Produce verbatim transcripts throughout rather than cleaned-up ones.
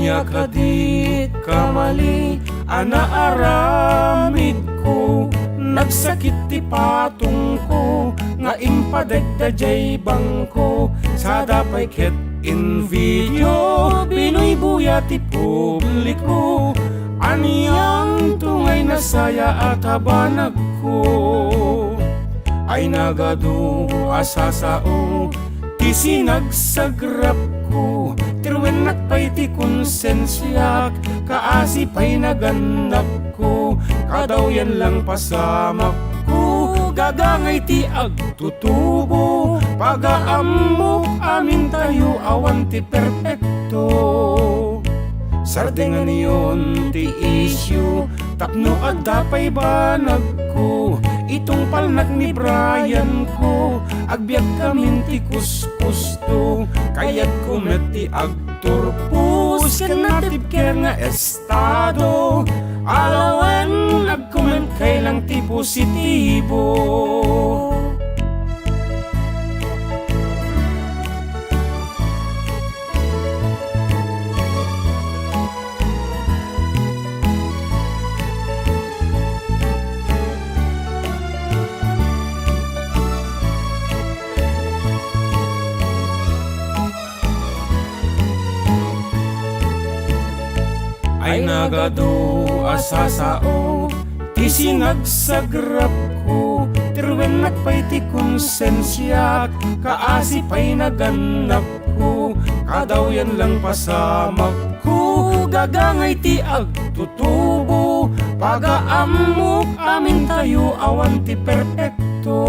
Ania kadi kamali a naaramidko? Nagsakit ti patongko nga impadagdagdiay bangko. Sada pay ket in video, binuybuya ti publiko. Anianto ngay nasaya a kabanagko? Ay nagadu a sasao ti sinagsagrapko, tirwennak pay ti konsensiak, kaasi pay nagannapko, kadawyan lang pasamakko, gagangay ti agtutubo, pagaammok amintayo awan ti perpekto. Sardengayonyo ti isyu, tapno adda pay banagko, itungpalnak ni Brian ko, agbiagkamin ti kuskusto, kayatko met ti agturpos ken natibker nga estado, alawen agkomentkay lang ti positibo. Ay nagadu a sasao ti sinagsagrapko, tirwennak pay ti konsensiak, kaasi pay nagannapko, kadawyan lang pasamakko, gagangay ti agtutubo, pagaammok amintayo awan ti perpekto.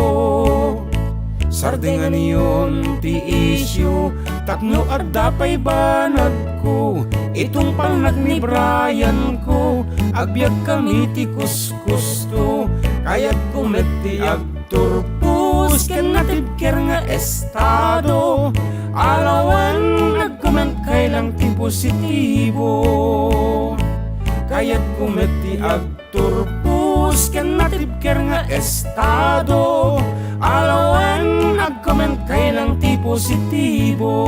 Sardengayonyo ti isyu, tapno adda pay banagko, itungpalnak ni Brian ko, agbiagkami ti kuskusto, kayatko met ti agturpos ken natibker nga estado, alawen agkomentkay lang ti positibo, kayatko met ti ag turpos ken natibker nga estado. Alawen agkomentkay lang ti positibo.